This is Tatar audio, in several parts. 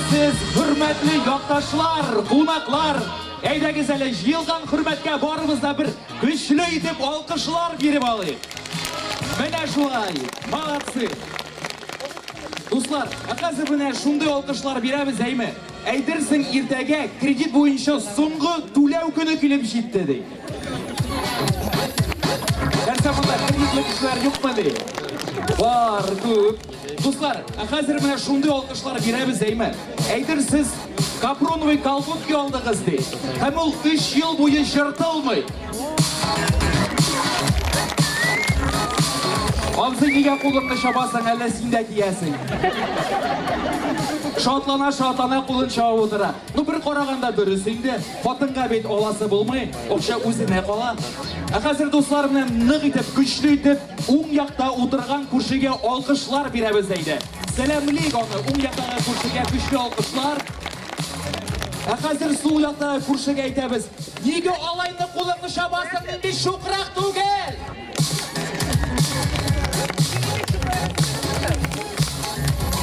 Исәнмесез, хөрмәтле якташлар, кунаклар! Әйдәгез әле, җыелган хөрмәткә барыбыз да бер көчле итеп алкышлар биреп алыйк. Менә шулай, молодцы! Дуслар, ә хәзер менә шундый алкышлар бирәбез, әйме? Әйтерсең, иртәгә кредит буенча соңгы түләү көне килеп җитте, ди. Нәрсә монда, кредитлы кешеләр юкмы, ди? Бар, күп. Дуслар, ә хәзер менә шундый алкышлар бирәбез, әйме? Әйтер сез капроновый колготки алдыгыз, ди. Һәм ул өч ел буе җыртылмый. Абзый, нигә кулыңны чабасың, әллә син дә киясең? Шатлана, шатлана кулын чабып утыра. Ну, бер караганда дөрес инде. Хатынга бит аласы булмый, акча үзенә кала. Ә хәзер, дуслар, менә нык итеп, көчле итеп, уң якта утырган күршегә алкышлар бирәбез әйдә. Сәламлик аны, уң яктагы күршегә көчле алкышлар. Ә хәзер сул яктагы күршегә әйтәбез, нигә алай нык кулыңны чабасың, мин бит чукрак түгел!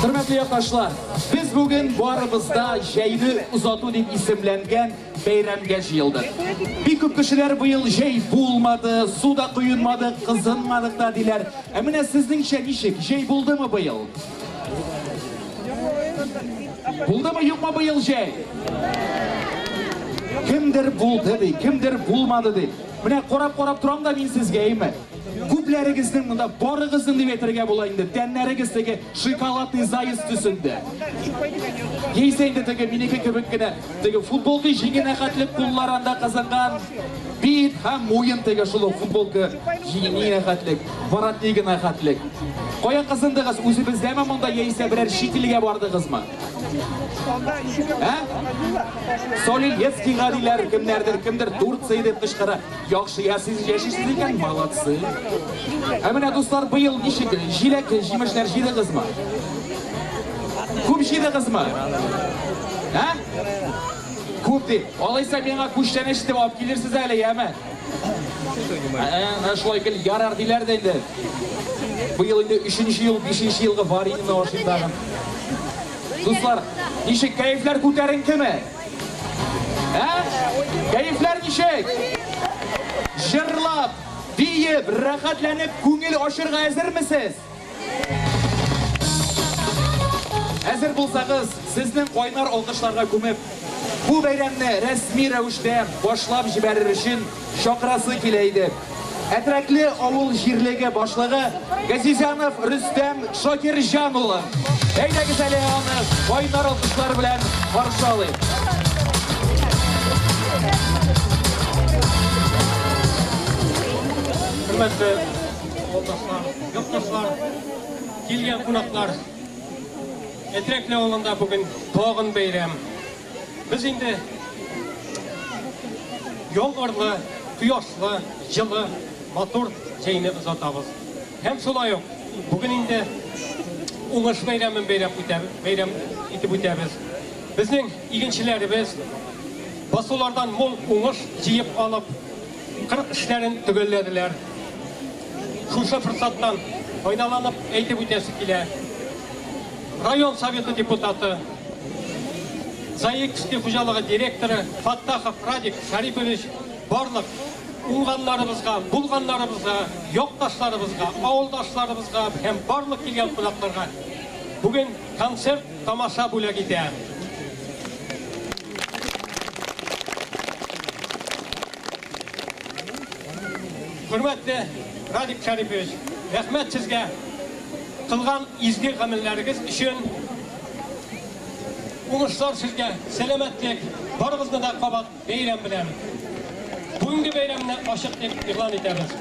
Хөрмәтле якташлар, без бүген барыбыз да җәйне озату дип исемләнгән бәйрәмгә җыелдык. Бик күп кешеләр быел җәй булмады, су да коенмадык, кызынмадык та диләр. Ә менә сезнеңчә ничек, җәй булдымы быел? Булдымы, юкмы быел җәй? Кемдер булды ди, кемдер булмады ди. Менә карап-карап торам да мин сезгә, әйме? Күпләрегезнең монда барыгызның дип әйтергә була инде, тәннәрегез теге шоколадный заяц төсендә. Яисә инде теге минеке кебек кенә, теге футболка җиңенә хәтле куллар анда кызынган, бит һәм муен теге шул ук футболка җиңенә хәтлек, воротнигына хәтлек. Кая кызындыгыз, үзебездәме монда яисә берәр чит илгә бардыгызмы? Ә? Солилецкийга диләр, кемнәрдер, кемдер Турция дип кычкыра. Яхшы ясыйсыз, яшисез икән, молодцы. Ә менә, дуслар, быел ничек җиләк җимешләр җыйдыгызмы? Күп җыйдыгызмы? Ә? Күп ди. Алайса миңа күчтәнәч итеп алып килерсез әле, яме? Ә, шулай гел ярар диләр дә инде. Быел инде өченче ел, бишенче елгы вареньены ашыйм тагын. Дуслар, ничек кәефләр күтәренкеме? Ә? Кәефләр ничек? Җырлап, биеп, рәхәтләнеп күңел ачырга әзермесез? Әзер булсагыз, сезнең кайнар алкышларга күмеп, бу бәйрәмне рәсми рәвештә башлап җибәрер өчен чакырасы килә иде. Әтрәкле авыл җирлеге башлыгы Газизянов Рөстәм Шакирҗан улы. Әйдәгез әле аны кайнар алкышлар белән каршы алыйк. Хөрмәтле авылдашлар, якташлар, килгән кунаклар. Әтрәкле авылында бүген тагын бәйрәм. Без инде яңгырлы, кояшлы, җылы, матур җәйне озатабыз. Һәм шулай ук бүген инде уңыш бәйрәмен бәйрәм үтә, бәйрәм итеп үтәбез. Безнең игенчеләребез басулардан мул уңыш җыеп алып, Кыр эшләрен төгәлләделәр. Шушы форсаттан файдаланып әйтеп үтәсе килә, район Советы депутаты, Заикский хуҗалыгы директоры Фаттахов Радик Шәрипович барлык уңганнарыбызга, булганнарыбызга, якташларыбызга, авылдашларыбызга һәм барлык килгән кунакларга бүген концерт тамаша бүләк итә. Хөрмәтле Радик Шәрипович, рәхмәт сезгә кылган изге гамәлләрегез өчен. Уңышлар сезгә, сәламәтлек, барыгызны да кабат бәйрәм белән. Бүгенге бәйрәмне ачык дип игълан итәбез.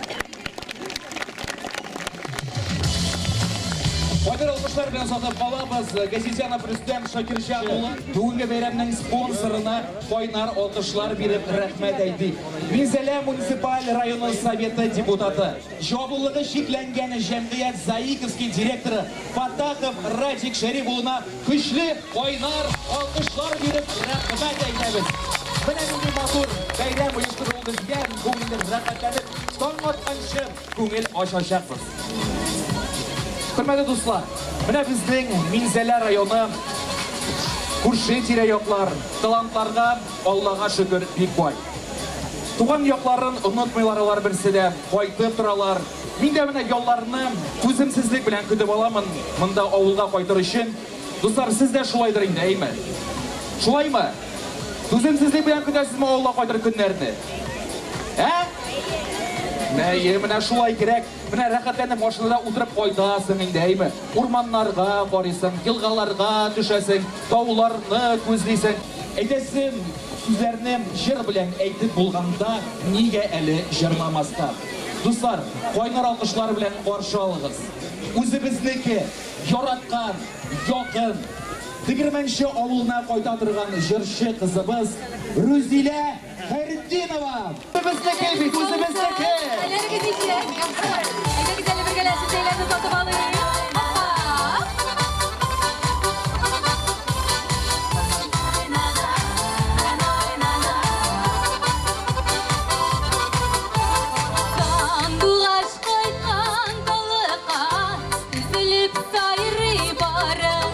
Кайнар алкышлар белән озатып калабыз Газизянов Рөстәм Шакирҗан улы. Бүгенге бәйрәмнең спонсорына кайнар алкышлар биреп рәхмәт әйтик. Минзәлә муниципаль районы Советы депутаты, җаваплылыгы чикләнгән җәмгыять Заиковский директоры Фаттахов Радик Шәрип улына көчле кайнар алкышлар биреп рәхмәт әйтәбез. Менә нинди матур бәйрәм оештырылды безгә, бүген инде рәхәтләнеп таң атканчы күңел ачачакбыз. Хөрмәтле дуслар, менә безнең Минзәлә районы. Күрше тирә яклар талантларга, Аллага шөкер, бик бай. Туган якларын онытмыйлар алар берсе дә, кайтып торалар. Мин дә менә ялларны түземсезлек белән көтеп аламын, монда авылга кайтыр өчен. Дуслар, сез дә шулайдыр инде, әйме? Шулаймы? Түземсезлек белән көтәсезме авылга кайтыр көннәрне? Ә? Әйе, менә шулай кирәк. Менә рәхәтләнеп машинада утырып кайтасың инде, әйме? Урманнарга карыйсың, елгаларга төшәсең, тауларны күзлисең. Әйтәсе сүзләрне җыр белән әйтеп булганда, нигә әле җырламаска? Дуслар, кайнар алкышлар белән каршы алыгыз. Үзебезнеке, яраткан, якын, Тегермәнче авылына кайта торган җырчы кызыбыз Рүзилә Хәйретдинова! Үзебезнеке бит, үзебезнеке! Хәлләрегез ничек? Яхшы. Әйдәгез әле бергәләшеп чәйләрне татып алыйк. Апа! Сандугач кайткан талыкка, Өзелеп сайрый барың.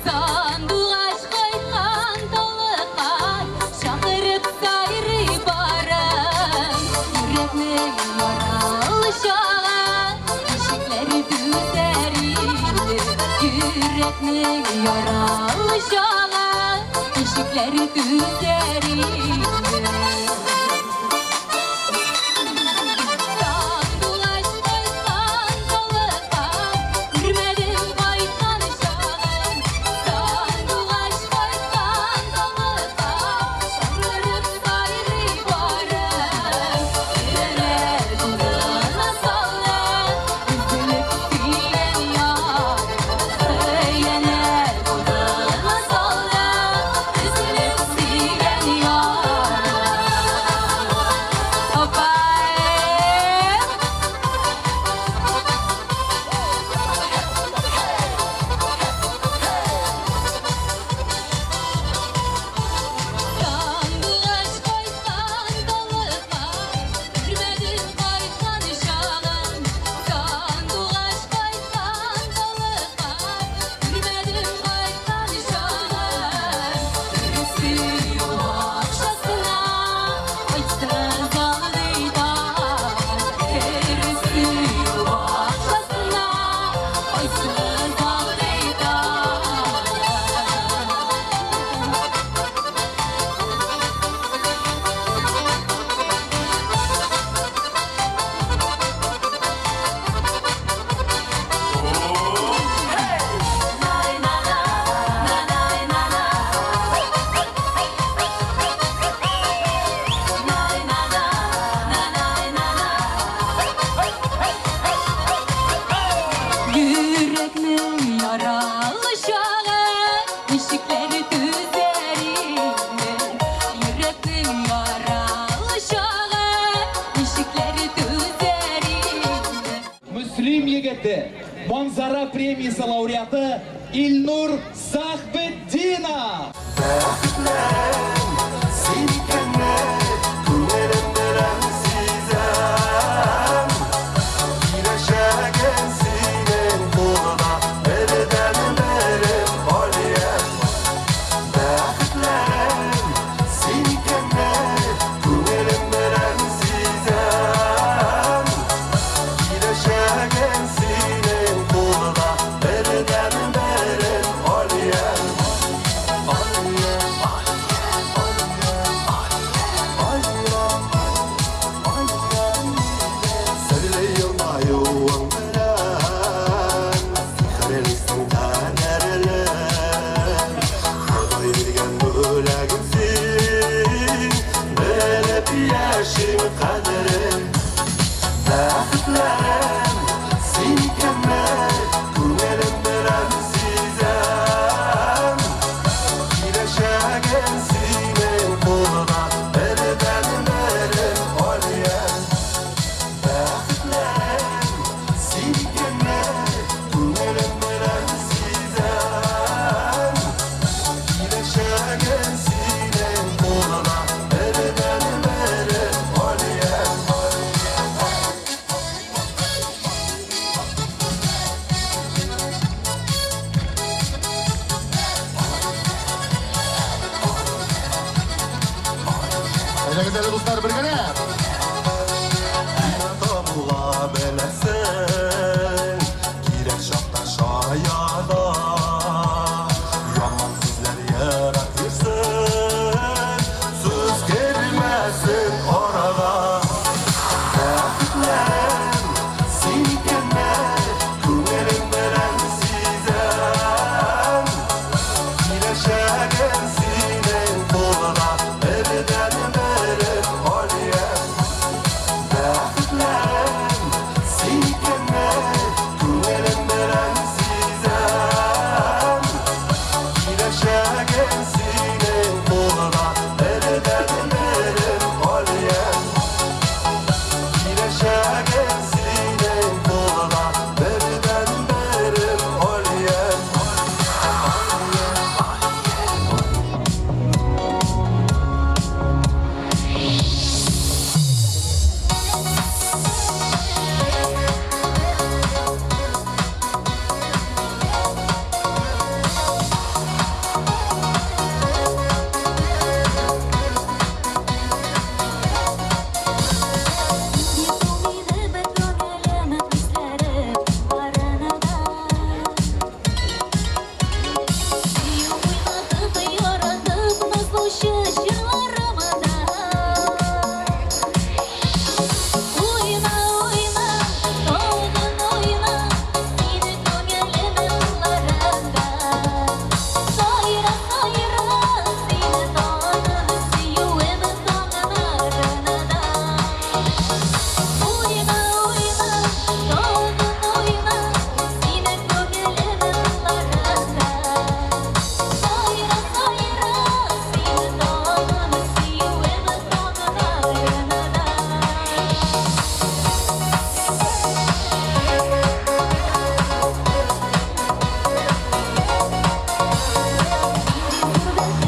Сандугач кайткан талыкка, Чакырып сайрый барың. Йөрәкнең яралы чагы, Ничекләр түзәр инде. Йөрәкнең яралы чагы, Ничекләр түзәр инде. Сандугач кайткан талыкка, Күрмәдем кайткан чагын. Сандугач кайткан талыкка, Чакырып сайрый барын. Өйләнә кулына салды, Өзелеп сөйгән ярым. Өйләнә кулына салды, Өзелеп сөйгән ярым. Опа! Сандугач кайткан талыкка, Күрмәдем кайткан чагын. Сандугач кайткан талыкка, Күрмәдем кайткан чагын. Берсе бакчасына кайтты алдый Берсе бакчасына кайтты алдый. Йөрәкнең яралы чагы, Ничекләр түзәр инде. Йөрәкнең яралы чагы, Ничекләр түзәр инде. Мөслим егете, Манзара премиясе лауреаты Илнур Сәхбетдинов! Бәхетләрем син икәнне күңелем белән сизәм. Киләчәгем синең кулда, бердәнберем Алиям. Бәхетләрем син икәнне күңелем белән сизәм. Киләчәгем синең кулда, бердәнберем Алиям. Алиям, Алиям, Алиям. Серле елмаюың белән сихерлисең кадерлем. Ходай биргән бүләгем син, белеп яшим кадерен. Бәхетләрем син. Әйдәгез әле, дуслар, бергәләп. Табыла беләсең, кирәк чакта шаяда. Яман күзләр ерак йөрсен, сүз кермәсен арага. Бәхетләрем син икәнне күңелем белән сизәм. Киләчәгем синең кулда, бердәнберем Алиям. Бәхетләрем син икәнне күңелем белән сизәм. Киләчәгем синең кулда, бердәнберем Алиям. Киләчәгем синең кулда, бердәнберем Алиям. Мине күңелем хисләре барына. Сөю уйнатып, яратып, назлаучы җырларымда. Уйна, уйна, тагын уйна, синең күңелем кылларында. Сайра, сайра, сине тагын сөюем таңнарында. Уйна, уйна, тагын уйна, синең күңелем кылларында. Сайра, сайра, сине тагын сөюем таңнарында.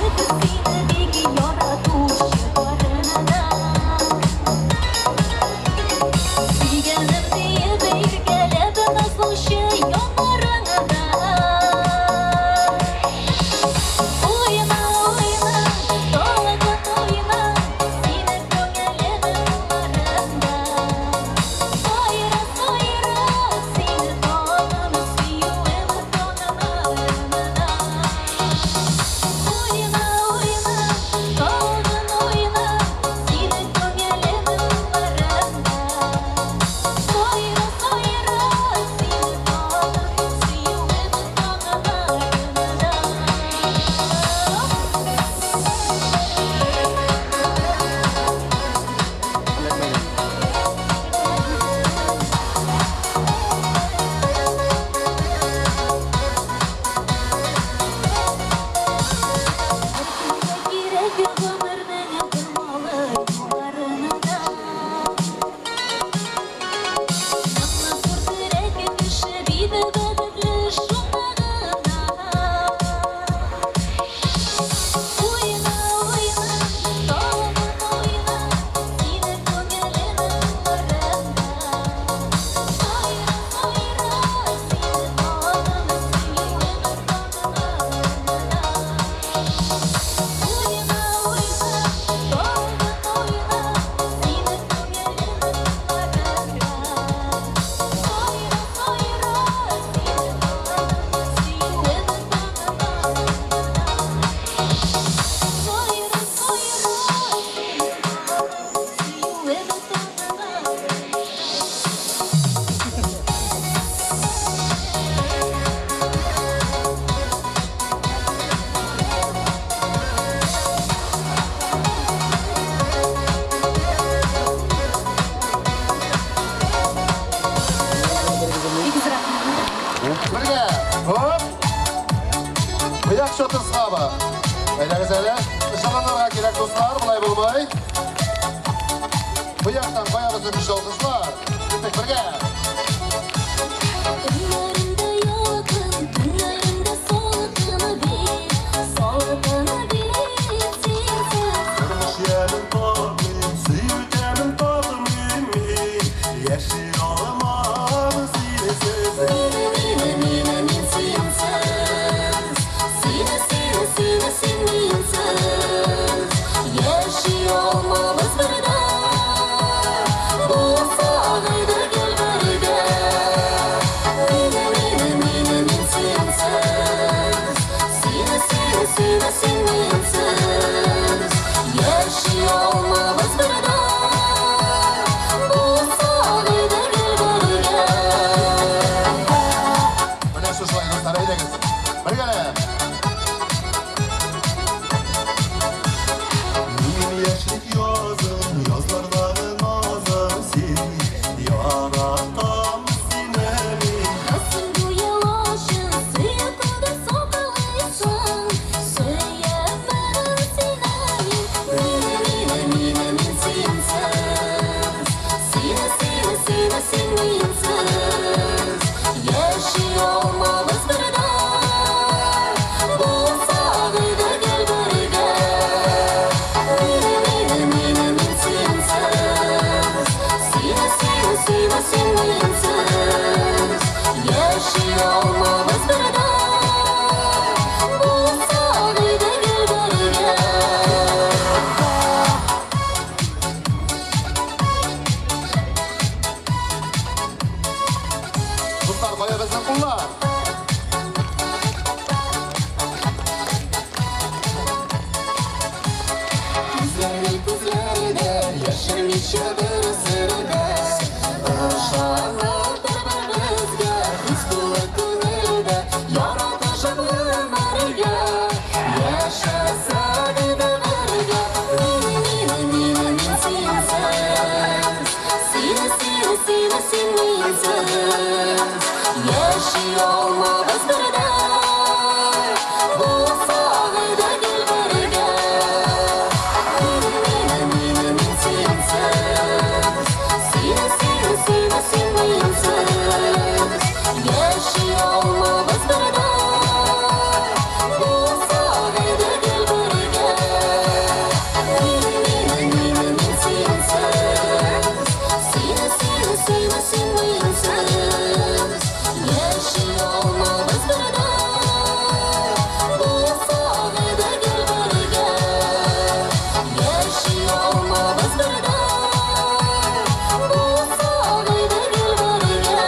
Бәхет сине бик яратучы барына. Сөйгәнем диеп иркәләп назлаучы яннарыңда. Уйна, уйна, тагын уйна, синең күңелем кылларында. Сайра, сайра, сине тагын сөюем таңнарында. Уйна, уйна, тагын уйна, синең күңелем кылларында. Сайра, сайра, сине тагын сөюем таңнарында. Кирәк гомернең тормалы юлларында. Ныклы зур терәк кеше бит бәхетле шунда гына. Уйна, уйна, тагын уйна, синең күңелем кылларында. Сайра, сайра, сине тагын сөюем таңнарында. Уйна, уйна, тагын уйна, синең күңелем кылларында. Сайра, сайра, сине тагын сөюем таңнарында. Сайра, сайра, сине тагын сөюем таңнарында. Бик зур рәхмәт. Бергә. Хоп. Бу як чотырсызлабы? Әйдәгез әле. Ышаланырга кирәк, дуслар, болай булмый. Бу яктан кая безнең көчле алкышлар. Киттек бергә. Көннәрендә ялкын, төннәрендә салкын бит, салкын бит синсез. Тормыш ямен татмыйм, сөю тәмен татмыйм мин. Яши алмам синсез. Мине, мине, мине, мин синсез. Сине, сине, сине, син минсез. Яши алмам. Кая безнең куллар? Күзләре күзләрдә яшермичә бер сердә Ышанып бер-беребезгә хис тулы күңелдә Яратышып гомергә Яшәсәк иде бергә Мине, мине, мине, мин синсез Сине, сине, сине, син минсез Яши алмабыз бердәй Булсак иде гел бергә Мине, мине, мине, мин синсез Сине, сине, сине, син минсез Яши алмабыз бердәй Булсак иде гел бергә Мине, мине, мине, мин синсез Сине, сине, сине, син минсез Яши алмабыз бердәй Булсак иде гел бергә Яши алмабыз бердәй Булсак иде гел бергә.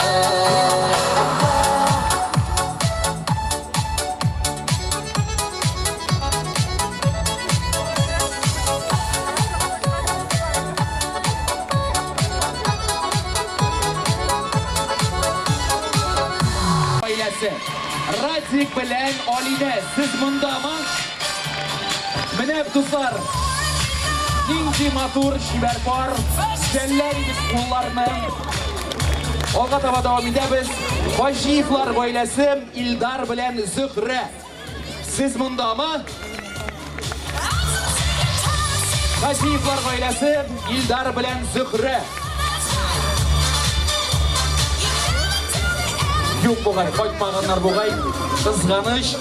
Гаиләсе. Радик белән Алинә, сез мондамы? Менә, дуслар, нинди матур чибәр пар, жәлләр идек кулларны. Алга таба дәвам итәбез. Хаҗиевлар гаиләсе Илдар белән Зөһрә. Сез мондамы? Хаҗиевлар гаиләсе Илдар белән Зөһрә. Юк бугай, кайтмаганнар бугай. Кызганыч.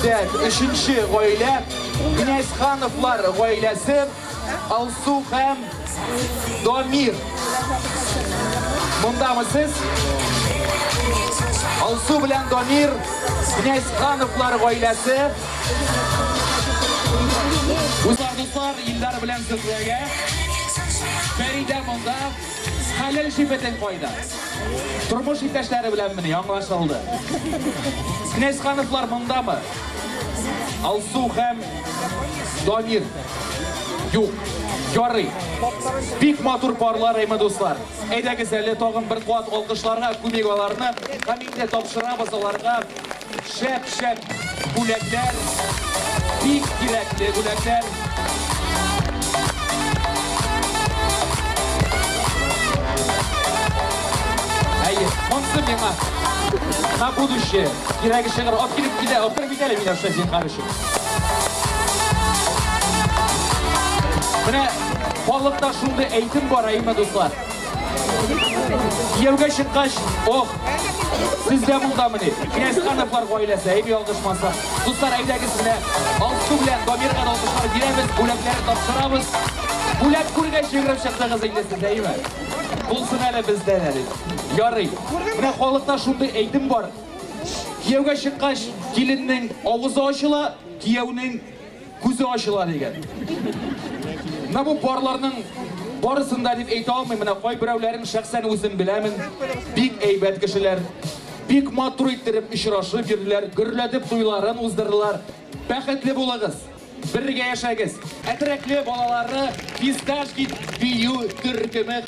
Так, өченче гаилә Князьхановлар гаиләсе Алсу һәм Дамир. Мондамы сез? Алсу белән Дамир Князьхановлар гаиләсе. Дуслар, дуслар, Илдар белән Зөһрәгә. Фәридә монда. Хәләл җефетең кайда? Тормыш иптәшләре белән мени, аңлашылды. Князьхановлар мондамы? Алсу һәм Дамир. Юк. Ярый. Бик матур парлар, әйме, дуслар. Әйдәгез әле тагын бер кат алкышларга күмик аларны. Һәм инде тапшырабыз аларга шәп-шәп бүләкләр. Бик кирәкле бүләкләр. Әйе, монысы миңа на будущее кирәге чыгыр. Алып килеп килә, алып кереп кит әле Миләүшә, зинһар өчен. Менә халыкта шундый әйтем бар, әйме, дуслар. Кияүгә чыккач, ох, сез дә мондамыни? Князьхановлар гаиләсе, әйме, ялгышмасам. Дуслар, әйдәгез менә Алсу белән Дамирга да алкышлар бирәбез, бүләкләрен тапшырабыз. Бүләк күргәч йөгереп чыктыгыз инде сез, әйме? Булсын әле бездә дә дип. Ярый. Менә халыкта шундый әйтем бар. Кияүгә чыккач, киленнең авызы ачыла, кияүнең күзе ачыла дигән. Менә бу парларның барысын да дип әйтә алмыйм, менә кайберәүләрен шәхсән үзем беләмен. Бик әйбәт кешеләр. Бик матур иттереп очрашып йөрделәр, гөрләтеп туйларын уздырдылар. Бәхетле булыгыз, бергә яшәгез. Әтрәкле балалары Фисташки бию төркеме.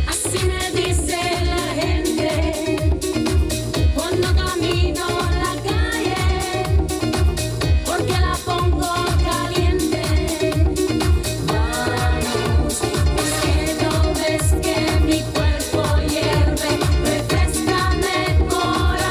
Así me dice la gente cuando camino la calle, porque la pongo caliente. Vamos, es que no ves que mi cuerpo hierve, refréscame corazón.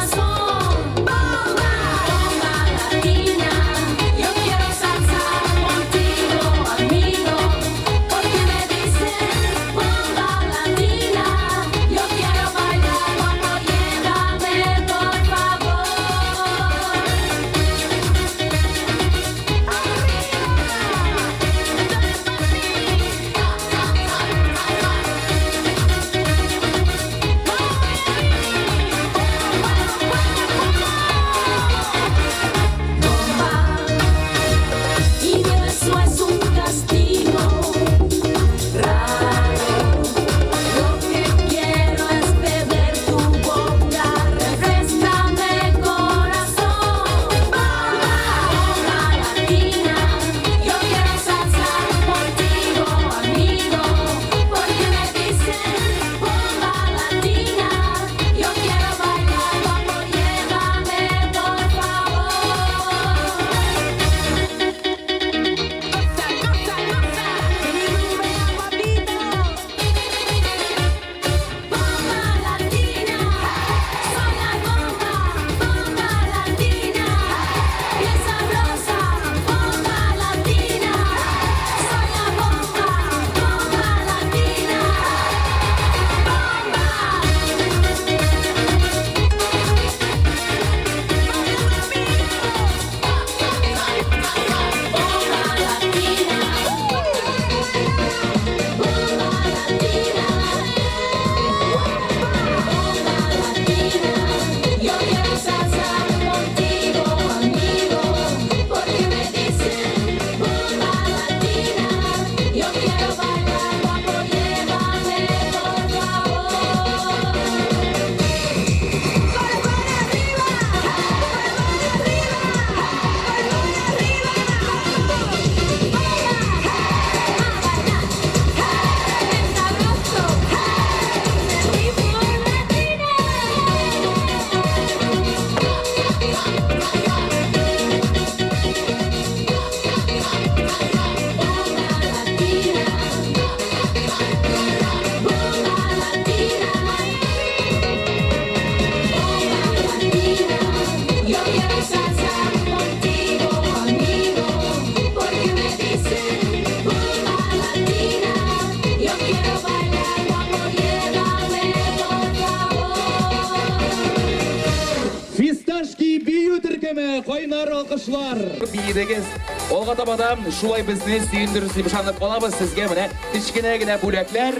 Әйеме, кайнар алкышлар. Биедегез. Алга таба да шулай безне сөендерерсез дип ышанып калабыз. Сезгә менә кечкенә генә бүләкләр.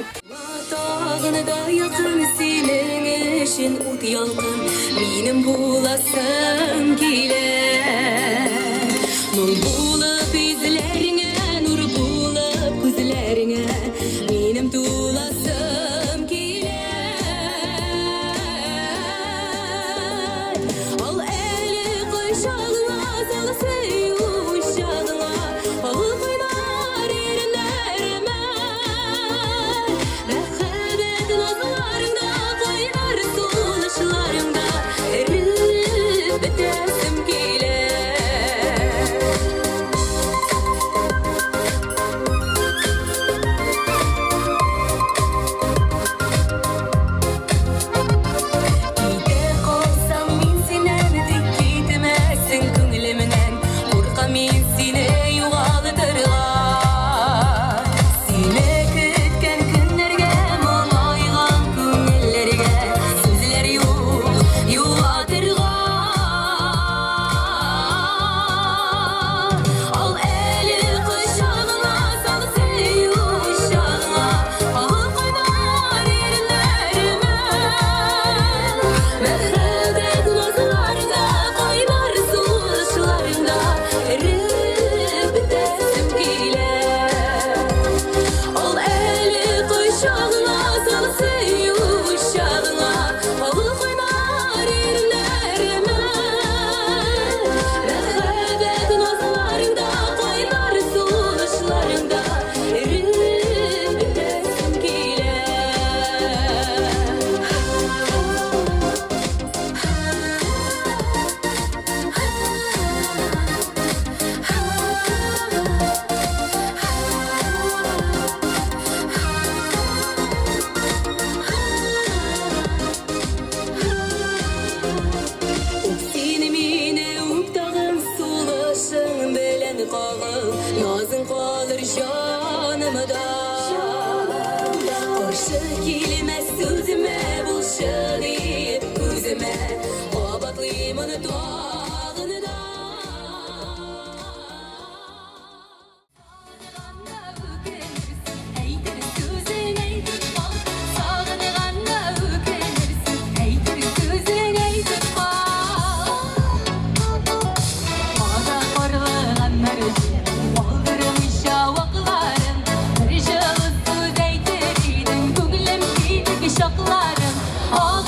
Тагын да якын синең өчен ут ялкын минем буласым килә. Моң булып йөзләреңә, нур булып күзләреңә минем туласым килә. Ал әле кочагыңа, сал сөю учагыңа, ал кайнар иреннәремә. Мәхәббәт назларыңда, кайнар сулышларыңда эреп бетәсем килә. Китә калсам мин синнән, тик китмәсең күңелемнән. Куркам мин сине югалтырга. Сине көткән көннәргә, моңайган күңелләргә сүзләр юк юатырга. Ал әле кочагыңа, сал сөю учагыңа, ал кайнар иреннәремә. Мәхәббәт назларыңда, кайнар сулышларыңда эреп бетәсем килә. Ал әле кочагыңа, сал сөю учагыңа, ал кайнар иреннәремә. Мәхәббәт назларыңда, кайнар сулышларыңда эреп бетәсем килә. Син мине үп тагын сулышың белән кагыл, назың калыр җанымда. Каршы килмә сүземә, булшы диеп күземә, кабатлыймын тагын да. Әйтер сүзең әйтеп кал, сагынганда үкенерсең, әйтер сүзең әйтеп кал. Кара карлыганнар өчен калдырмыйча вакларын, бер җылы сүз әйтер идең, күңелем китек чакларын. Ак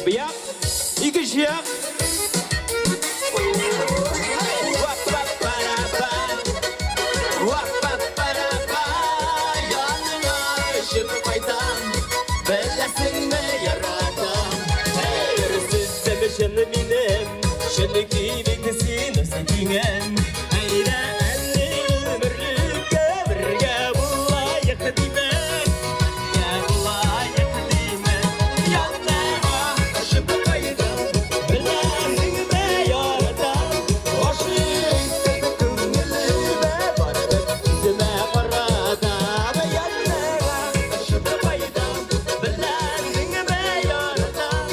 Бу як, икенче як. Яныңа очып кайтам, беләсеңме, яратам. Бер сүзем чын минем, чөнки бит син сөйгән. Әйдә әле гомерлеккә бергә булаек димен, бергә булаек димен. Яныңа очып кайтам, беләсеңме, яратам. Гашыйк итеп күңелемә барыбер үземә каратам. Яныңа очып кайтам, беләсеңме, яратам.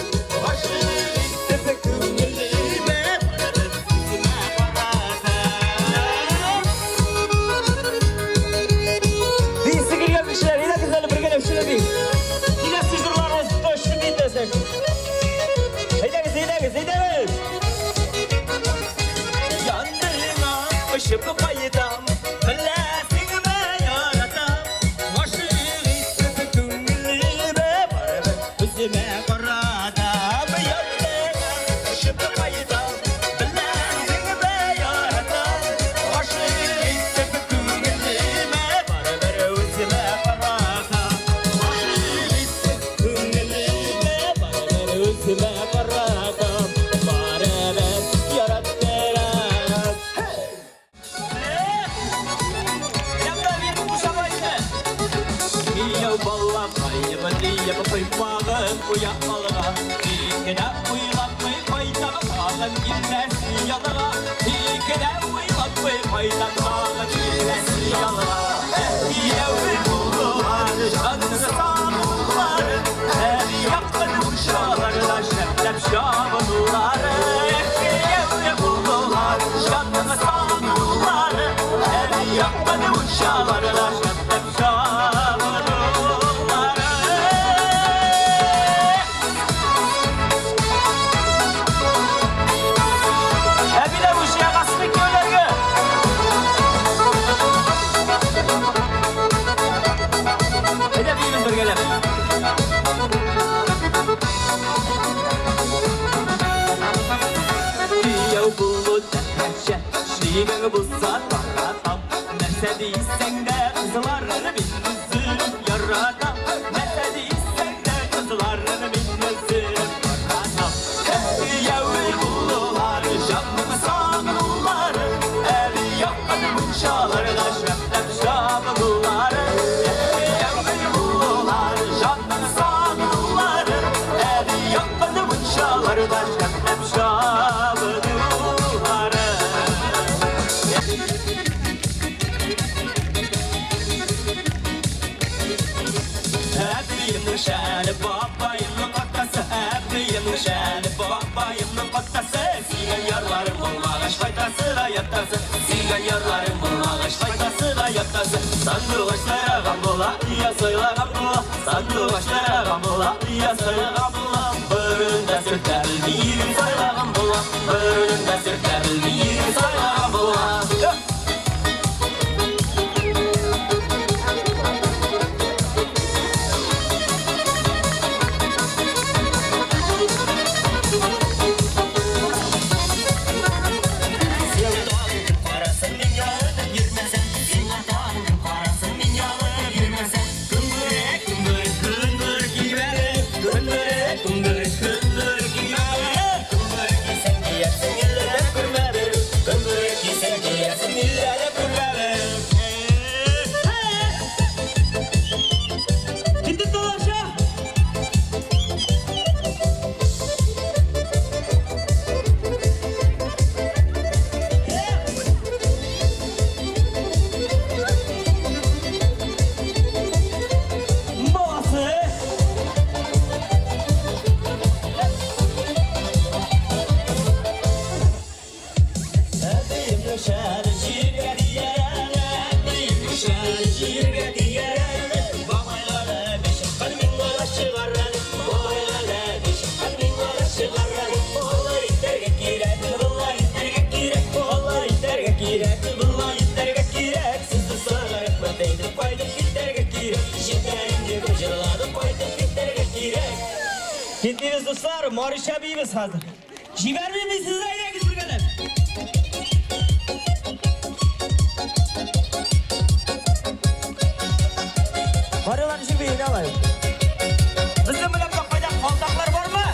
Гашыйк итеп күңелемә барыбер үземә каратам. Биисе килгән кешеләр, әйдәгез әле бергәләп шүрәпик. Киләсе җырларыбыз точно биетәсең. Әйдәгез, әйдәгез, әйдәгез. Яныңа очып кайтам, беләсеңме, яратам. Гашыйк итеп күңелемә барыбер үземә каратам. Яныңа очып кайтам, беләсеңме, яратам. Гашыйк итеп күңелемә барыбер үземә каратам. Гашыйк итеп күңелемә барыбер үземә каратам. Барыбер яраттырам. Янда бир кушамайны. Кияү балакаем диеп коймагын куя алга. Ике дә уйланмый кайтам тагын киләсе ялга. Ике дә уйланмый кайтам тагын киләсе ялга. Кияү булдылар, җанны сагынулары, якын мунчаларда шәпләп чабынулары. Кияү булдылар, җанны сагынулары, якын мунчаларда шәпләп чабынулары. Әбиләр уже ягасыны кияүләргә. Әйдә биибез бергәләп. Кияү булу дәһшәт, шигең булса таратам. Нәрсә дисәң дә кызларны мин үзем яратам. Нәрсә дисәң дә кызларны мин үзем яратам. Кияү булулар, җанны сагынулары, әле якын мунчаларда шәпләп чабынулары. Кияү булулар, җанны сагынулары, әле якын мунчаларда шәпләп чабынулары. Әбиемнең шәле, бабаемның катасы, әбиемнең шәле, бабаемның катасы. Сөйгән ярларым булмагач, кайтасы да ятасы. Сөйгән ярларым булмагач, кайтасы да ятасы. Сандугач сайраган була, я сайлаган була. Сандугач сайраган була, я сайлаган була. Берен дә сөртә белми сайлаган була. Берен дә сөртә белми сайлаган була. Карасын мин ялынып йөрмәсәм, сиңа тагын кем карасын мин ялынып йөрмәсәм. Көнгерәк, көнгерәк, көнгер кибәре, көнгерәк. Әйдәгез, дуслар, Марича биибез хәзер. Җибәрмим мин сезне, әйдәгез бергәләп. Марилар ничек бии, алай? Безнең белән кайда калдаклар бармы?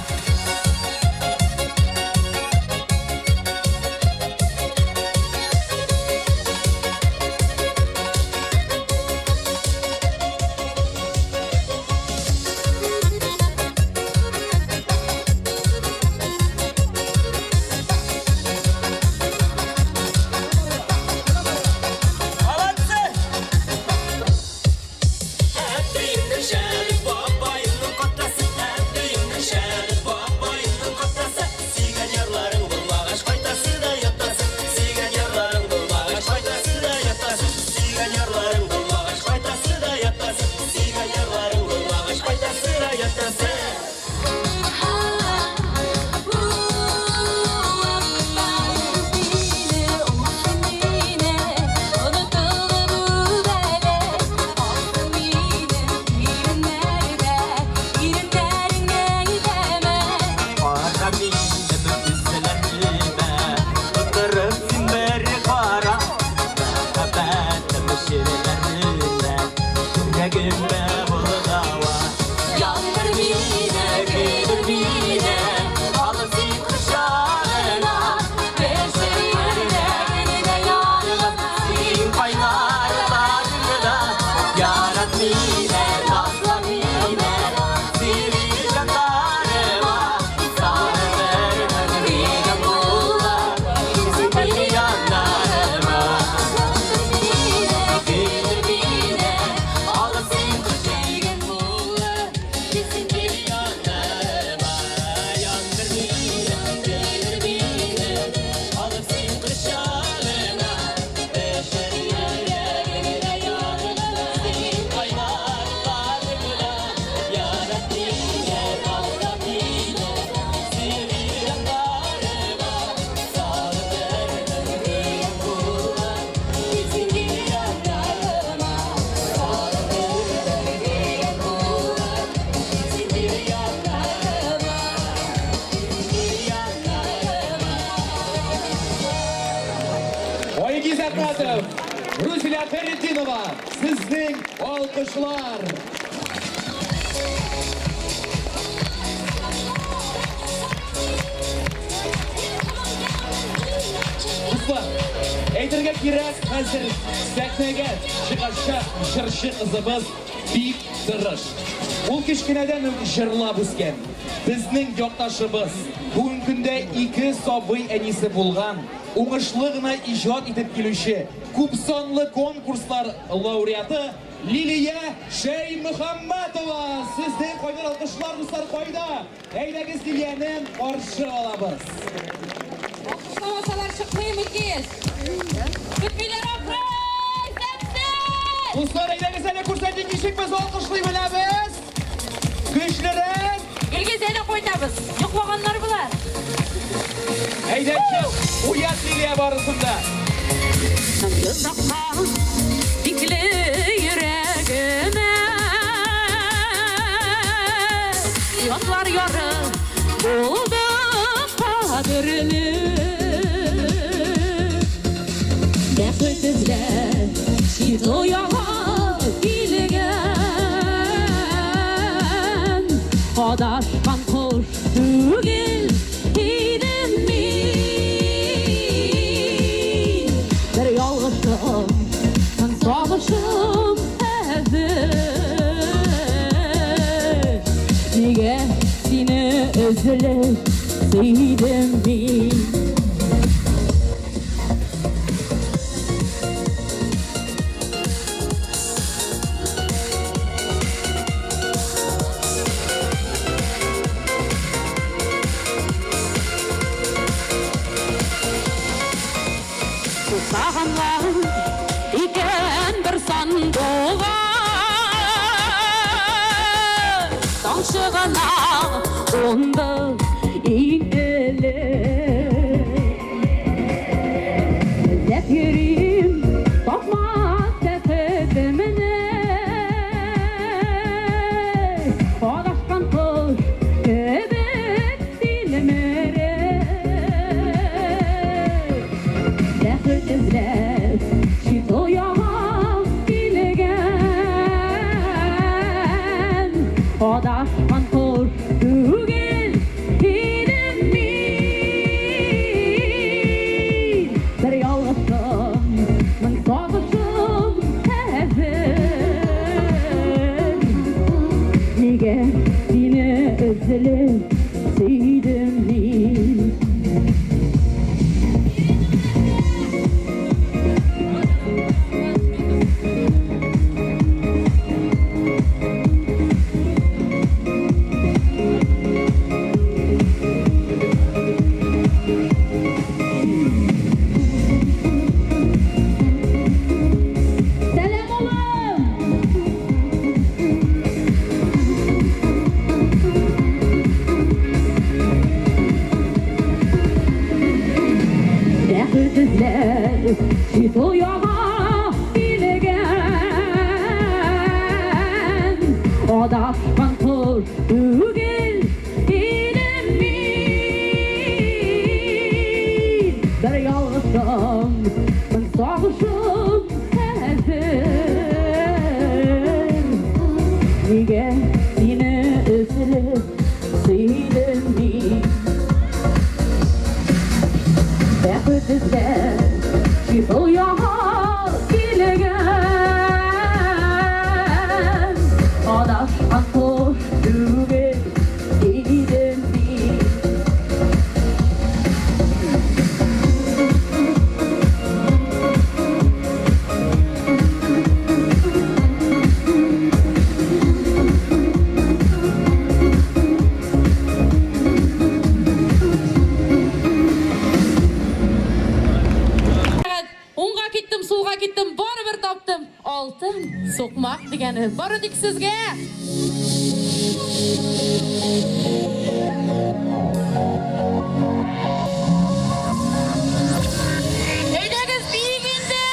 Молодцы! Әбиемнең шәле, бабаемның катасы, әбиемнең шәле, бабаемның катасы. Сөйгән ярларың булмагач, кайтасы да ятасы. Сөйгән ярларың булмагач, кайтасы да ятасы. Сөйгән ярларың булмагач, кайтасы да ятасы. Сөйгән ярларың булмагач, кайтасы да ятасы. Кара минем күзләремә, Тутырып син бер кара, Мәхәббәтем ширләренә, Йөрәгемә булгава. Yandır beni, kıydır beni, alıp seni kucağına. Beşer yüreğine yanıp Син кайнарларыңда, Ярат мине, назла мине, Сири җаннарыма, Сарылырмын минем булып, Син яннарыма. Yandır beni, kıydır beni, alıp seni kucağına bulup, Kesin bir Yanarıma, yandır beni, kıydır beni, Alıp син кочагына, Пешер йөрәгемдә янгын, Кайнарларыңда, Ярат мине, назла мине, Сири җаннарыма, Сарылырмын минем булып, Kesin bir yanarıma, sarılırım bir bulup, Kesin bir yanarıma, bir yanarıma. Айгиз Әхмәтов, Рузилә Фәрретдинова, сезнең алкышлар. Дуслар, әйтергә кирәк, хәзер сәхнәгә чыгачак җырчы кызыбыз бик тырыш. Ул кечкенәдән үк җырлап үскән. Безнең якташыбыз, бүгенге көндә ике сабый әнисе булган, уңышлы гына иҗат итеп килүче, күп санлы конкурслар лауреаты Лилия Шәймөхәммәтова. Сезнең кайнар алкышлар, дуслар, кайда? Әйдәгез Лилияне каршы алабыз. Алкышламасалар чыкмыйм Илгиз. Көтмиләр ахры! Исәнсез! Дуслар, әйдәгез әле күрсәтик, ничек без алкышлый беләбез. Көчлерәк. Илгиз әйдә кайтабыз. Йоклаганнар болар. Әйдә, чык. Уят Лилия барысын да. Йозакка бикле йөрәгемә Ятлар яры булды кадерле Бәхет эзләп чит ояга килгән Адашкан кош түгел идем мин Бер ялгышым, сагышым хәзер Нигә сине өзелеп сөйдем мин Сусаганган икән бер сандугач Тамчы гына кунды иң элек Эзләп йөрим, тапмас бәхетемне Адашкан кош кебек Сөйдем мин. Сәлам, улым! Бәхет эзләп, чит ояга килгән. Адашкан кош түгел идем мин. Бер ялгышым, мең сагышым хәзер. Нигә сине өзелеп сөйдем мин? Бәхет эзләп, чит ояга килгән. Адашкан кош түгел идем мин. Уңга киттем, сулга киттем, барыбер таптым. Алтын сукмак дигәне бары тик сезгә. Әйдәгез, биик инде!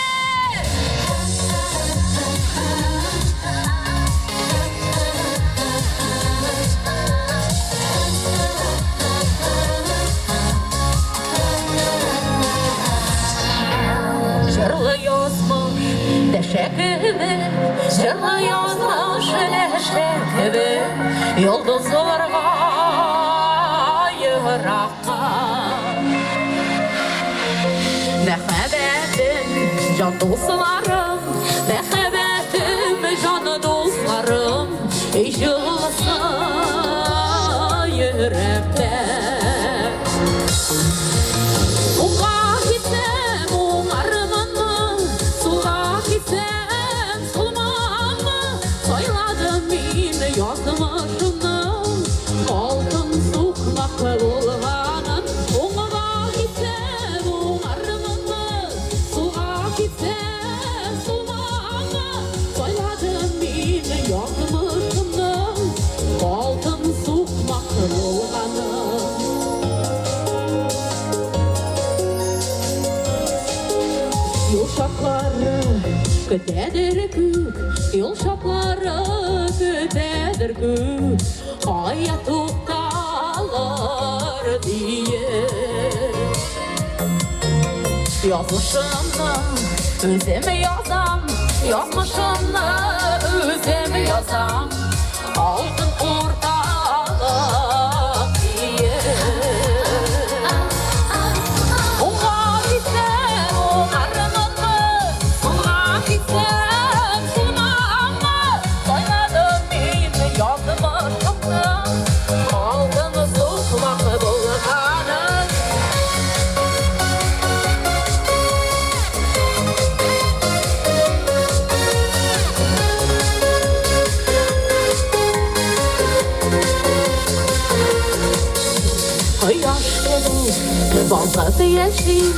Җырлы язмыш дәшә кебек, җырлы язмыш дәшә кебек, йолдызларга еракка. Мәхәббәтем, җан дусларым, мәхәббәтем, җан дусларым, өй җылысы йөрәктә. Уңга китсәм, уңармынмы, сулга китсәм, сулмаммы, сайладым мин язмышымның алтын сукмак булганын. Уңга китсәм, уңармынмы, сулга китсәм, сулмаммы, сайладым мин язмышымның алтын сукмак булганын. Юл шатлары көтәдер күк, юл шатлары көтәдер күк, кая тукталыр диеп. Язмышымны үзем язам, язмышымны үзем язам, алтын урталык диеп. Уңга китсәм, уңармынмы, сулга китсәм, сулмаммы, сайладым мин язмышымның алтын сукмак булганын. Кояш кебек балкып яшим,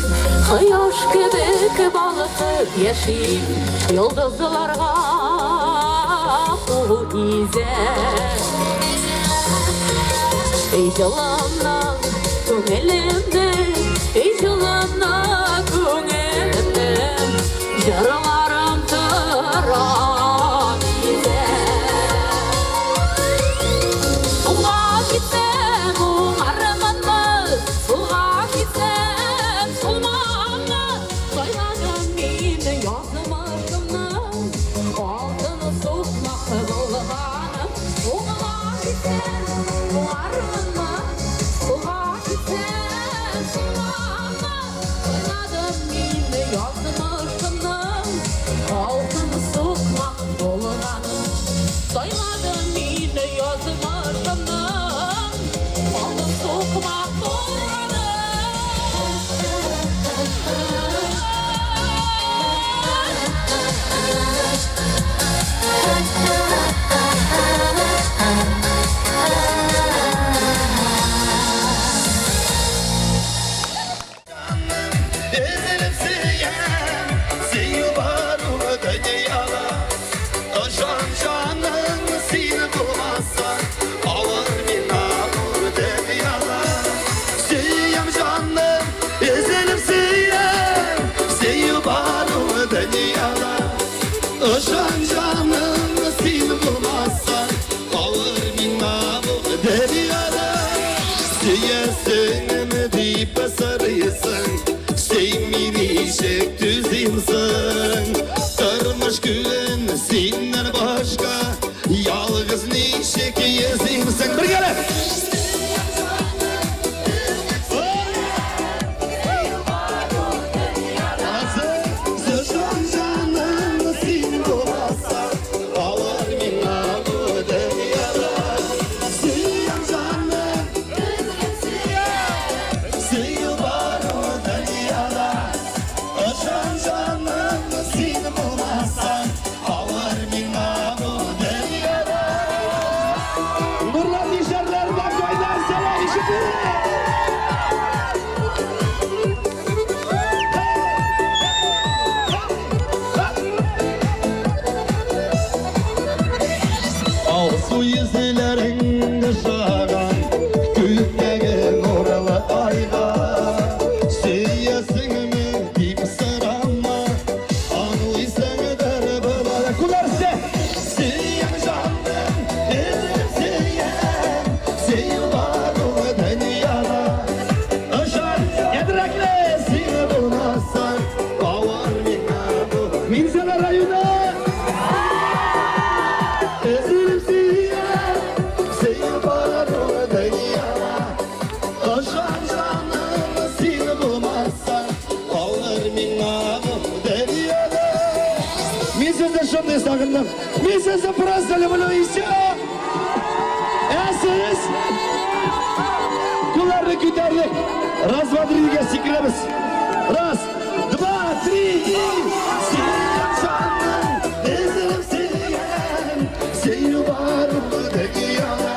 кояш кебек балкып яшим, йолдызларга кул изәп. Эй җылымның күңелемнең, эй җылымның күңелемнең, җырларым тора бизәп. Уңга китсәм, уңармынмы, сулга китсәм, сулмаммы, сайладым мин язмышымның алтын сукмак булганын. Уңга китсәм, уңармынмы, сулга китсәм, Сөясеңме дип сорыйсың, Син мине ничек түзимсең? Тормыш күлен синнән башка Ялгыз ничек йөзимсең? Бергәләп! Җаным син булмасаң, Авыр миңа бу дөньяда. Сөям җаным, сөю бар бу дөньяда. Ышан җаным, син булмасаң, Авыр миңа бу дөньяда. Нурлат мишәрләренә кайнар сәлам ишетелә! Алсу йөзләрең ошаган Күктәге нурлы айга. Сөясеңме дип сорама, Аңлыйсыңдыр болай. Куллар өстә! Сөям җаным, өзеп сөям, Сөю бар ул дөньяда. Ышан, Ядрәкле! Син булмасаң, авыр миңа бу. Минзәлә районы! Өзелеп сөям, сөю бар ул дөньяда. Ышан җаным, син булмасаң, авыр миңа бу дөньяда. Мин сезне шундый сагындым. Мин сезне просто люблю и все. Ә сез? Кулларны күтәрдек. Раз, два, три сикерәбез. Раз, два, три и... Сөям җаным, өзелеп сөям, сөю бар бу дөньяда.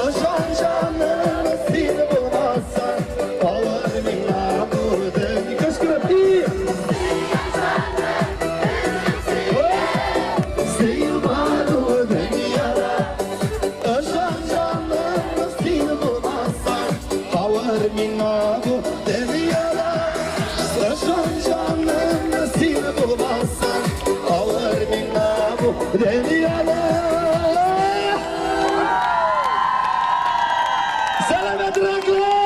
Ышан җаным, син булмасаң, авыр миңа бу дөнья. Кычкырып и... Сөю бар бу дөньяда. Ышан җаным, син булмасаң, авыр миңа бу дөньяда. Ышан җаным, син булмасаң, авыр миңа бу дөньяда. Сәламәтрәкле!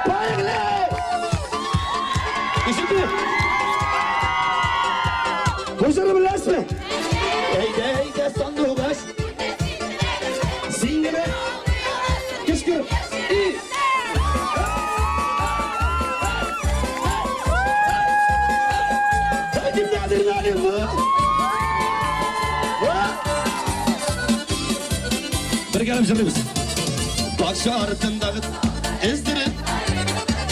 Поехали! Ишетте! Бу җырны беләсезме? Әйдә, әйдә, сандугач. Син генә кычкырып и... Кемдә адреналин бу? А? Бергәләп җырлыйбыз. Бакча артындагы эздереп,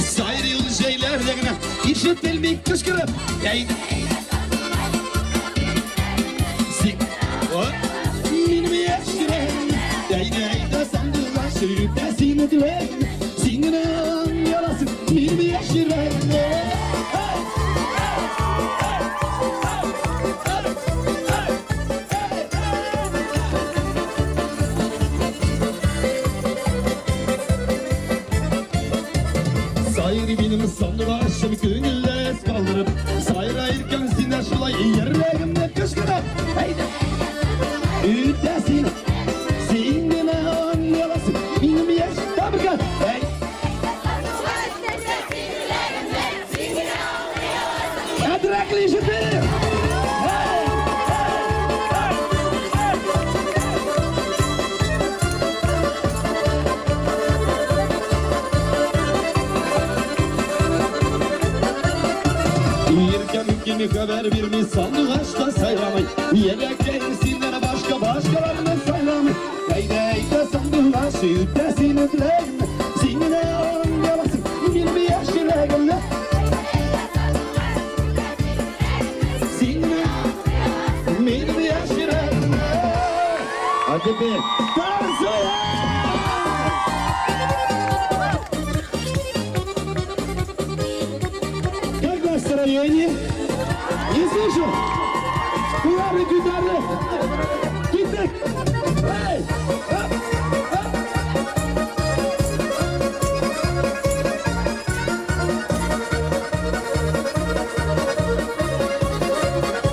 Сайрый ул җәйләрдә генә Ишетелми кычкырып. Әйдә. Син, о, минем яшь йөрәгем, Әйдә, әйдә, сандугач, үтә сине теләгем, Син генә аңлый минем яшь йөрәгем. Hey! Сайрый минем сандугачым күңелдә калдырып, Сайрайыркан син дә шулай йөрәгемне кычкырып, Әйдә. Үтә син. Син генә аңлый аласың минем яшь табырга. Әй. Әдрәкле ишетеп. Hey! Hey! Hey! Иркәм кими хәбәр бирми, сандугач та сайрамый. Йөрәккәем синнән башка башкаларны сайламый. Әйдә, әйдә, сандугач, үтә сине теләгем. Син генә аңлый аласың минем яшь йөрәгемне. Син генә минем яшь йөрәгемне. А теперь танцуем! Как настроение? Не слышу! Кулларны күтәрде! Киттек! Эй! Хоп! Хоп!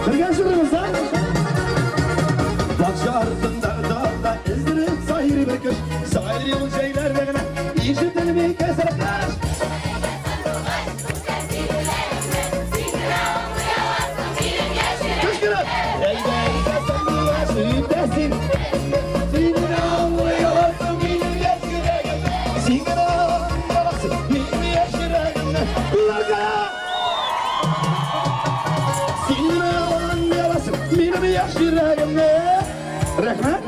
Бергә җырлыйбыз, а? Бакча артында далда эздереп сайрый бер кош. Сайрый ул җәйләрдә Җилләрдә генә ишетелми кәсрәтләр. Кычкырып! Әйдә, әйдә, сандугач, үтә син. Син генә аңлый аласың минем яшь йөрәгемне. Син генә аңлый аласың минем яшь йөрәгемне. Кулларга! Син генә аңлый аласың минем яшь йөрәгемне. Рәхмәт.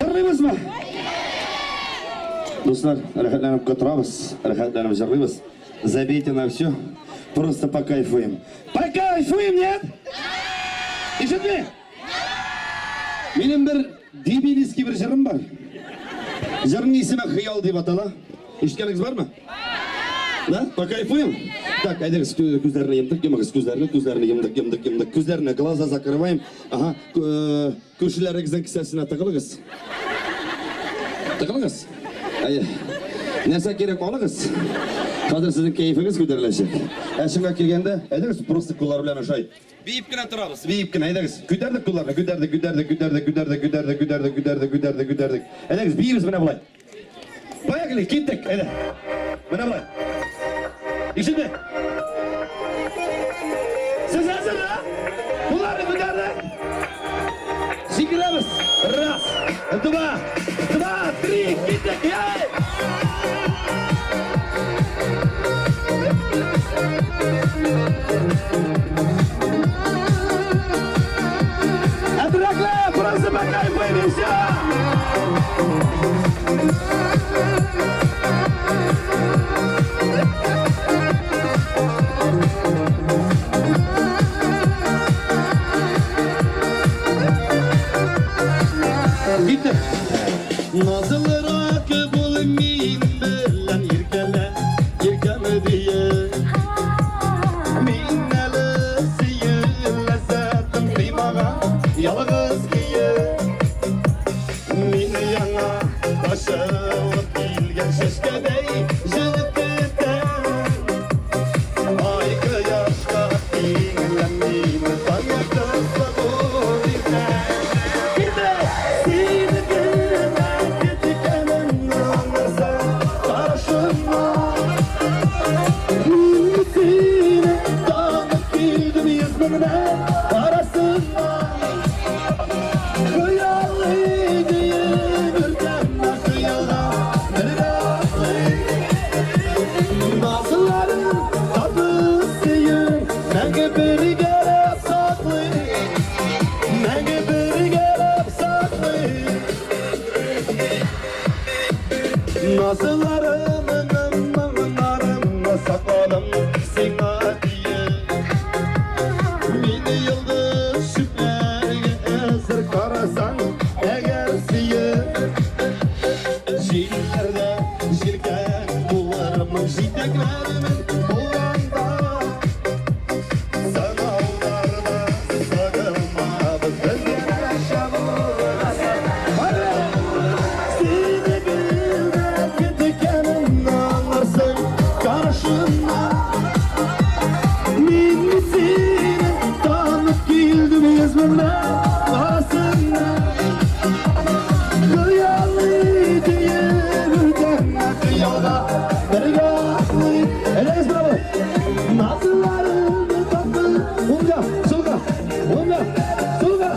Җырлыйбызмы? Дуслар, рәхәтләнеп котырабыз, рәхәтләнеп җырлыйбыз. Забейте на все, просто покайфуем. Покайфуем, нет? Ишетми? Минем бер дебилийский бер җырым бар. Җырның исеме Хыял дип атала. Ишеткәнегез бармы? Да? Покайфуем? Так, әйдәгез, күзләрне йомдык, йомыгыз күзләрне, күзләрне йомдык, йомдык, йомдык. Күзләрне, глаза закрываем. Ага, күршеләрегезнең кесәсенә тыгылыгыз. Тыгылыгыз. Әйе. Нәрсә кирәк, алыгыз. Хәзер сезнең кәефегез күтәреләчәк. Ә чынга килгәндә, әйдәгез, просто куллар белән ошай. Биеп кенә торабыз, биеп кенә, әйдәгез. Күтәрдек кулларны, күтәрдек, күтәрдек, күтәрдек, күтәрдек, күтәрдек, күтәрдек, күтәрдек, күтәрдек, күтәрдек. Әйдәгез, биибез менә болай. Поехали, киттек, әйдә. Менә болай. Ишетте? Сез әзер, да? Кулларны күтәрдек. Сикерәбез. Раз, два, два, три, киттек. Эй! Әтрәкле, просто покайфуем и все! Киттек. Назлырак бул мин белән иркәлә, иркәм дие. Мин әле сөю ләззәтен тоймаган ялгыз көе. Мин яңа ачылып килгән чәчкәдәй җегеттән. Ай кояшка тиңләм мине таң яктысы бу иртән. Китте! Сине генә көткәнемне аңларсың карашымнан. Мин сине танып килдем йөз меңнән арасыннан. Хыялый диеп үртәмә хыялга бергә атлый. Назларын татлы сөю мәңге бергәләп саклый. Мәңге бергәләп саклый. Назларымны моңнарымны сакладым сиңа диеп. Мин йолдыз чүпләргә әзер карасаң, әгәр сөеп. Җилләрдә җилкән булырмын, җитәкләрмен булганда. Сынауларда сыгылмабыз, без янәшә булмасак. Сине генә көткәнемне аңларсың карашымнан. Мин сине танып килдем йөз меңнән арасыннан. Хыялый диеп үртәмә хыялга бергә атлый. Әйдәгез, браво! Назларыңны татлы. Уңга, сулга, уңга, сулга.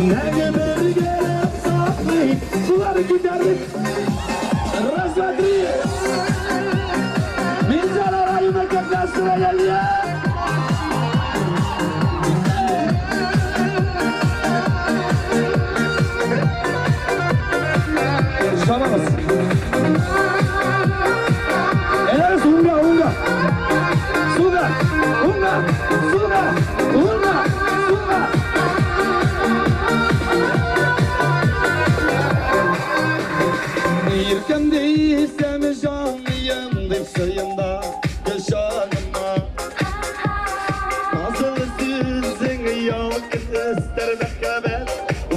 Мәңге бергәләп саклый. Сулары күтәрдек. Раз, два, три. Минзәлә районы как настроение? Чабабыз. Әйдәгез, уңга, уңга. Сулга, уңга, сулга, уңга, сулга. Иркәм дисәм, җаныем дип сыенда кочагыма. Назлы сүзең ялкын өстәр мәхәббәт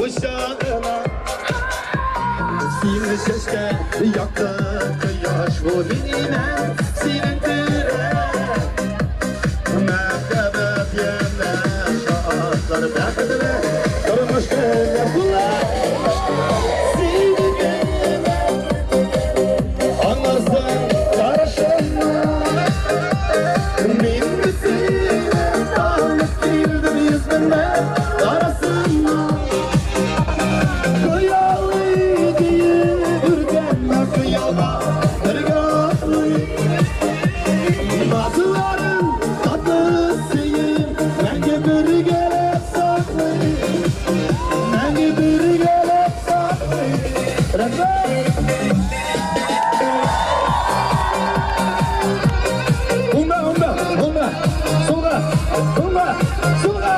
учагына. Син чәчкә якты. Бу мин имән синең терәк. Мәхәббәт янә шатлар бәхетле тормыш теләп була. Сине генә аңларсың карашыңнан. Мин бит сине танып килдем йөз меңнәр арасыннан. Хыялый диеп үртәнмә хыялга бергә атлый. Назларын татлы сөеп, мәңге бергәләп саклый. Мәңге бергәләп саклый. Рәхмәт! Уңга, уңга, уңга, сулга, уңга, сулга.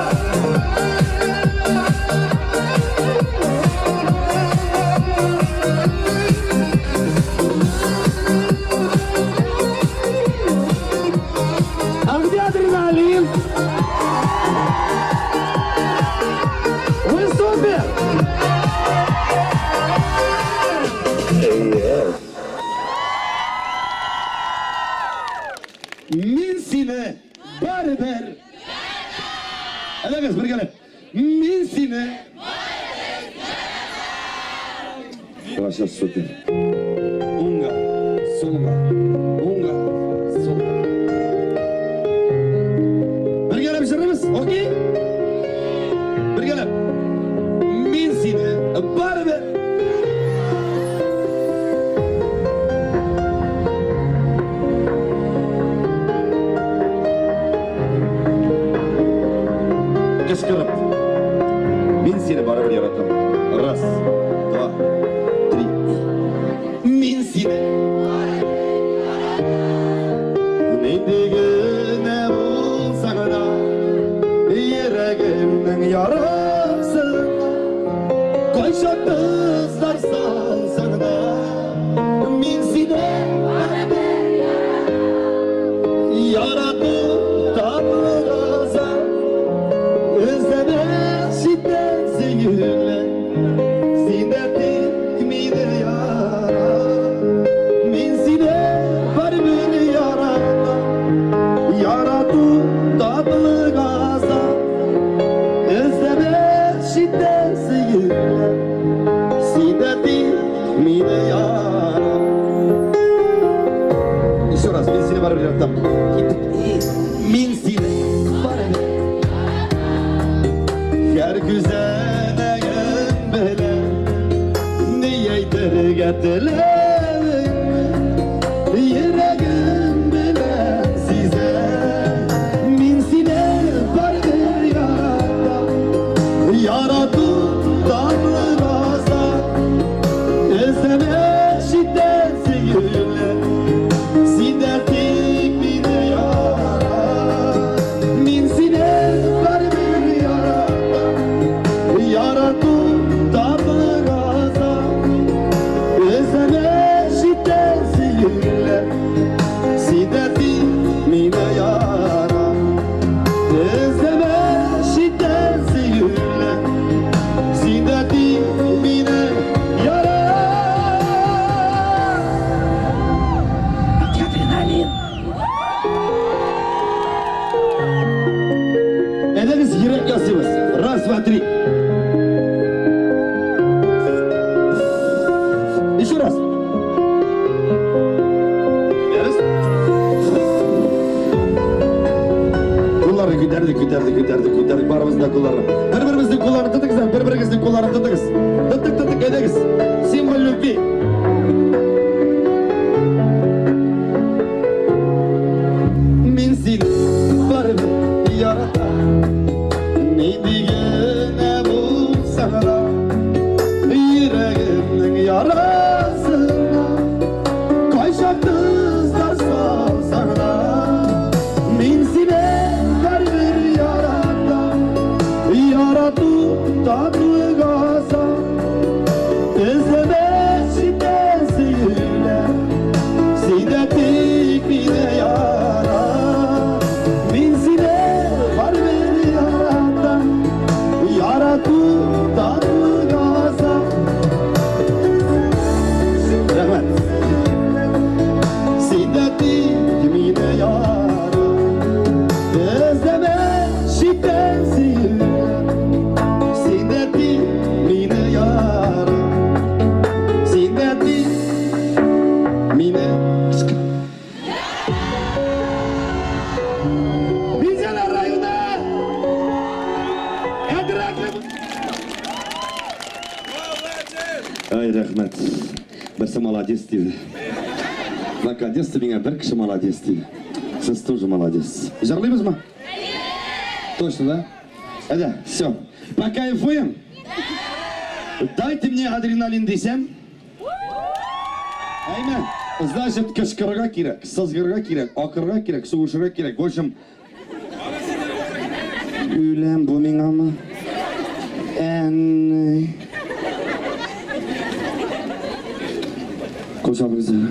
А где адреналин? Вы супер! Мин сине барыбер. Әйдәгез бергәләп. Мин сине Вообще супер. Уңга, сулга, уңга, сулга. Бергәләп җырлыйбыз, окей? Бергәләп. Мин сине барыбер. Кычкырып. Мин сине барыбер яратам. Раз, два, три. Мин сине. Нинди генә булсаң да, йөрәгемнең ярасына, кайчак кызлар салсаң да, мин сине барыбер ярату татлы газап. Эзләмә читтән сөюле, син дә тик мине ярат. Мин сине барыбер яратам, ярату татлы газап. Эзләмә читтән сөюле, син дә тик мине ярат. Еще раз, мин сине барыбер яратам. Киттек. Мин сине барыбер. Һәр күзәнәгем белән ни әйтергә теләвеңне йөрәгем белән сизәм. Мин сине барыбер яратам, ярату татлы газап. Эзләмә читтән сөюле, син дә тик мине ярат. Мин сине барыбер яратам, ярату татлы газап. Эзләмә читтән сөюле, син дә тик мине ярат. Эзләмә читтән сөюле, син дә тик мине ярат. Әйдәгез йөрәк ясыйбыз. Раз, два, три. Еще раз. Раз. Кулларны күтәрдек, күтәрдек, күтәрдек, күтәрдек. Барыбыз да кулларны. Бер-беребезнең кулларын тотыгыз, бер-берегезнең кулларын тотыгыз. Тоттык, тоттык, әйдәгез. Символ любви. Мин сине барыбер яратам. Нинди генә булсаң да, йөрәгемнең ярасына, кайчак тозлар салсаң да, мин сине барыбер яратам. Лениногорск. Бизәлә районы! Әдрәкле... Ай, рәхмәт. Берсе молодец диде. Наконец-то миңа бер кеше молодец диде. Сез тоже молодец. Җырлыйбызмы? Точно, да? Әйдә, все. Покайфуем? Дайте мне адреналин дисәм. Әйме? Значит, кычкырырга кирәк, сызгырырга кирәк, акырырга кирәк, сугышырга кирәк. В общем, үләм бу миңамы? Әнни. Кул чабыгыз әле.